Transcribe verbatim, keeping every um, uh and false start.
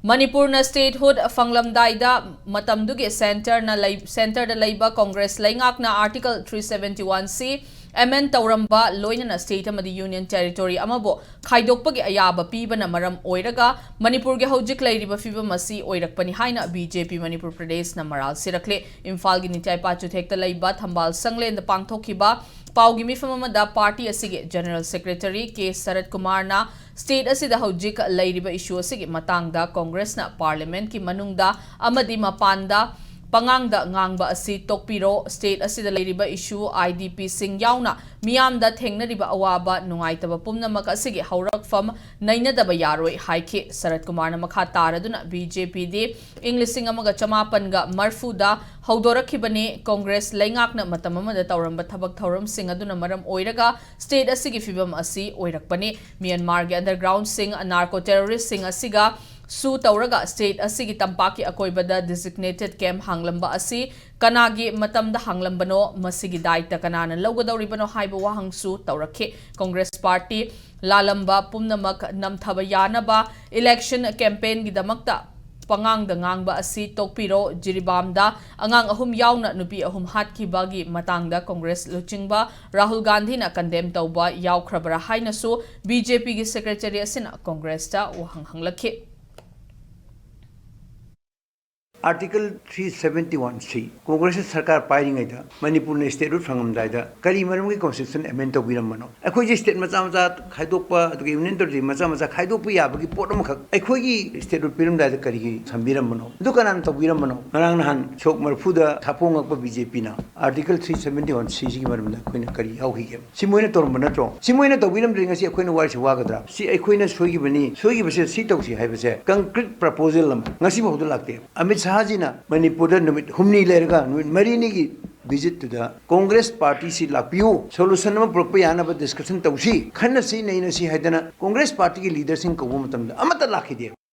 ꯃꯅꯤꯄꯨꯔꯅ statehood ꯐꯪꯂꯝꯗꯥꯏꯗ ꯃꯇꯝꯗꯨꯒꯤ centreꯅ ꯂꯩ-, centreꯗ ꯂꯩꯕ Congress ꯂꯩꯉꯥꯛꯅ Article three seventy one C amend ꯇꯧꯔꯝꯕ, ꯂꯣꯏꯅꯅ state ꯑꯃꯗꯤ union territory ꯑꯃꯕꯨ ꯈꯥꯏꯗꯣꯛꯄꯒꯤ ꯑꯌꯥꯕ ꯄꯤꯕꯅ ꯃꯔꯝ ꯑꯣꯏꯔꯒ ꯃꯅꯤꯄꯨꯔꯒꯤ ꯍꯧꯖꯤꯛ ꯂꯩꯔꯤꯕ ꯐꯤꯕꯝ ꯑꯁꯤ ꯑꯣꯏꯔꯛꯄꯅꯤ ꯍꯥꯏꯅ B J P ꯃꯅꯤꯄꯨꯔ ꯄ꯭ꯔꯗꯦꯁꯅ ꯃꯔꯥꯜ ꯁꯤꯔꯛꯂꯦ꯫ ꯏꯝꯐꯥꯜꯒꯤ ꯅꯤꯇ꯭ꯌꯥꯏꯄꯥ ꯆꯨꯊꯦꯛꯇ ꯂꯩꯕ ꯊꯝꯕꯥꯜ ꯁꯪꯂꯦꯟꯗ ꯄꯥꯡꯊꯣꯛꯈꯤꯕ ꯄꯥꯎꯒꯤ ꯃꯤꯐꯝ ꯑꯃꯗ party ꯑꯁꯤꯒꯤ General Secretary K ꯁꯔꯠ ꯀꯨꯃꯥꯔꯅ state ꯑꯁꯤꯗ ꯍꯧꯖꯤꯛ ꯂꯩꯔꯤꯕ issue ꯑꯁꯤꯒꯤ ꯃꯇꯥꯡꯗ Congressꯅ parliamentꯀꯤ ꯃꯅꯨꯡꯗ ꯑꯃꯗꯤ ꯃꯄꯥꯟꯗ ꯄꯉꯥꯡꯗ ꯉꯥꯡꯕ ꯑꯁꯤ ꯇꯣꯛꯄꯤꯔꯣ꯫ State ꯑꯁꯤꯗ ꯂꯩꯔꯤꯕ issue, I D Pꯁꯤꯡ ꯌꯥꯎꯅ ꯃꯤꯌꯥꯝꯗ ꯊꯦꯡꯅꯔꯤꯕ ꯑꯋꯥꯕ, ꯅꯨꯡꯉꯥꯏꯇꯕ ꯄꯨꯝꯅꯃꯛ ꯑꯁꯤꯒꯤ ꯍꯧꯔꯛꯐꯝ ꯅꯩꯅꯗꯕ ꯌꯥꯔꯣꯏ ꯍꯥꯏꯈꯤ꯫ ꯁꯔꯠ ꯀꯨꯃꯥꯔꯅ ꯃꯈꯥ ꯇꯥꯔꯗꯨꯅ B J Pꯗꯤ ꯏꯪ ꯂꯤꯁꯤꯡ ꯑꯃꯒ ꯆꯃꯥꯄꯟꯒ ꯃꯔꯐꯨꯗ ꯍꯧꯗꯣꯔꯛꯈꯤꯕꯅꯤ꯫ Congress ꯂꯩꯉꯥꯛꯅ ꯃꯇꯝ ꯑꯃꯗ ꯇꯧꯔꯝꯕ ꯊꯕꯛ ꯊꯧꯔꯝꯁꯤꯡ ꯑꯗꯨꯅ ꯃꯔꯝ ꯑꯣꯏꯔꯒ state ꯑꯁꯤꯒꯤ ꯐꯤꯕꯝ ꯑꯁꯤ ꯑꯣꯏꯔꯛꯄꯅꯤ꯫ ꯃ꯭ꯌꯥꯟꯃꯥꯔꯒꯤ undergroundꯁꯤꯡ, narco terroristꯁꯤꯡ ꯑꯁꯤꯒ ꯁꯨ ꯇꯧꯔꯒ state ꯑꯁꯤꯒꯤ ꯇꯝꯄꯥꯛꯀꯤ ꯑꯀꯣꯏꯕꯗ designated camp ꯍꯥꯡꯂꯝꯕ ꯑꯁꯤ ꯀꯅꯥꯒꯤ ꯃꯇꯝꯗ ꯍꯥꯡꯂꯝꯕꯅꯣ? ꯃꯁꯤꯒꯤ ꯗꯥꯏꯇ ꯀꯅꯥꯅ ꯂꯧꯒꯗꯧꯔꯤꯕꯅꯣ ꯍꯥꯏꯕ ꯋꯥꯍꯪꯁꯨ ꯇꯧꯔꯛꯈꯤ꯫ Congress party ꯂꯥꯜꯂꯝꯕ ꯄꯨꯝꯅꯃꯛ ꯅꯝꯊꯕ ꯌꯥꯅꯕ election campaignꯒꯤꯗꯃꯛꯇ ꯄꯉꯥꯡꯗ ꯉꯥꯡꯕ ꯑꯁꯤ ꯇꯣꯛꯄꯤꯔꯣ꯫ ꯖꯤꯔꯤꯕꯥꯝꯗ ꯑꯉꯥꯡ ꯑꯍꯨꯝ ꯌꯥꯎꯅ ꯅꯨꯄꯤ ꯑꯍꯨꯝ ꯍꯥꯠꯈꯤꯕꯒꯤ ꯃꯇꯥꯡꯗ Congress ꯂꯨꯆꯤꯡꯕ ꯔꯥꯍꯨꯜ ꯒꯥꯟꯙꯤꯅ condemn ꯇꯧꯕ ꯌꯥꯎꯈ꯭ꯔꯕꯔꯥ ꯍꯥꯏꯅꯁꯨ B J Pꯒꯤ secretary ꯑꯁꯤꯅ Congressꯇ ꯋꯥꯍꯪ ꯍꯪꯂꯛꯈꯤ꯫ Article three seventy one C, Congressꯅ ꯁꯔꯀꯥꯔ ꯄꯥꯏꯔꯤꯉꯩꯗ ꯃꯅꯤꯄꯨꯔꯅ statehood ꯐꯪꯉꯝꯗꯥꯏꯗ ꯀꯔꯤ ꯃꯔꯝꯒꯤ constitution amend ꯇꯧꯕꯤꯔꯝꯕꯅꯣ? ꯑꯩꯈꯣꯏꯁꯦ state ꯃꯆꯥ ꯃꯆꯥ ꯈꯥꯏꯗꯣꯛꯄ, ꯑꯗꯨꯒ union territory ꯃꯆꯥ ꯃꯆꯥ ꯈꯥꯏꯗꯣꯛꯄ ꯌꯥꯕꯒꯤ ꯄꯣꯠ ꯑꯃꯈꯛ ꯑꯩꯈꯣꯏꯒꯤ statehood ꯄꯤꯔꯝꯗꯥꯏꯗ ꯀꯔꯤꯒꯤ ꯊꯝꯕꯤꯔꯝꯕꯅꯣ? ꯑꯗꯨ ꯀꯅꯥꯅ ꯇꯧꯕꯤꯔꯝꯕꯅꯣ? ꯉꯔꯥꯡ ꯅꯍꯥꯟ ꯁꯣꯛ ꯃꯔꯐꯨꯗ ꯁꯥꯐꯣꯡꯉꯛꯄ B J Pꯅ Article three seventy one C ꯁꯤꯒꯤ ꯃꯔꯝꯗ ꯑꯩꯈꯣꯏꯅ ꯀꯔꯤ ꯌꯥꯎꯈꯤꯒꯦ? ꯁꯤ ꯃꯣꯏꯅ ꯇꯧꯔꯝꯕ ꯅꯠꯇ꯭ꯔꯣ? ꯁꯤ ꯃꯣꯏꯅ ꯇꯧꯕꯤꯔꯝꯗ꯭ꯔꯗꯤ ꯉꯁꯤ ꯑꯩꯈꯣꯏꯅ ꯋꯥꯔꯤꯁꯤ ꯋꯥꯒꯗ꯭ꯔꯥ? ꯁꯤ ꯑꯩꯈꯣꯏꯅ ꯁꯣꯏꯈꯤꯕꯅꯤ, ꯁꯣꯏꯈꯤꯕꯁꯦ ꯁꯤ ꯇꯧꯁꯤ ꯍꯥꯏꯕꯁꯦ concrete proposal ꯑꯃ ꯉꯁꯤ ꯐꯥꯎꯗ ꯂꯥꯛꯇꯦ꯫ ꯑꯃꯤꯠ ꯁꯥꯍꯖꯤꯅ ꯃꯅꯤꯄꯨꯔꯗ ꯅꯨꯃꯤꯠ ꯍꯨꯝꯅꯤ ꯂꯩꯔꯒ, ꯅꯨꯃꯤꯠ ꯃꯔꯤꯅꯤꯒꯤ visitꯇꯨꯗ Congress partyꯁꯤ ꯂꯥꯛꯄꯤꯌꯨ, solution ꯑꯃ ꯄꯨꯔꯛꯄ ꯌꯥꯅꯕ discussion ꯇꯧꯁꯤ, ꯈꯟꯅꯁꯤ, ꯅꯩꯅꯁꯤ ꯍꯥꯏꯗꯅ Congress partyꯒꯤ leaderꯁꯤꯡ ꯀꯧꯕ ꯃꯇꯝꯗ ꯑꯃꯠꯇ ꯂꯥꯛꯈꯤꯗꯦ꯫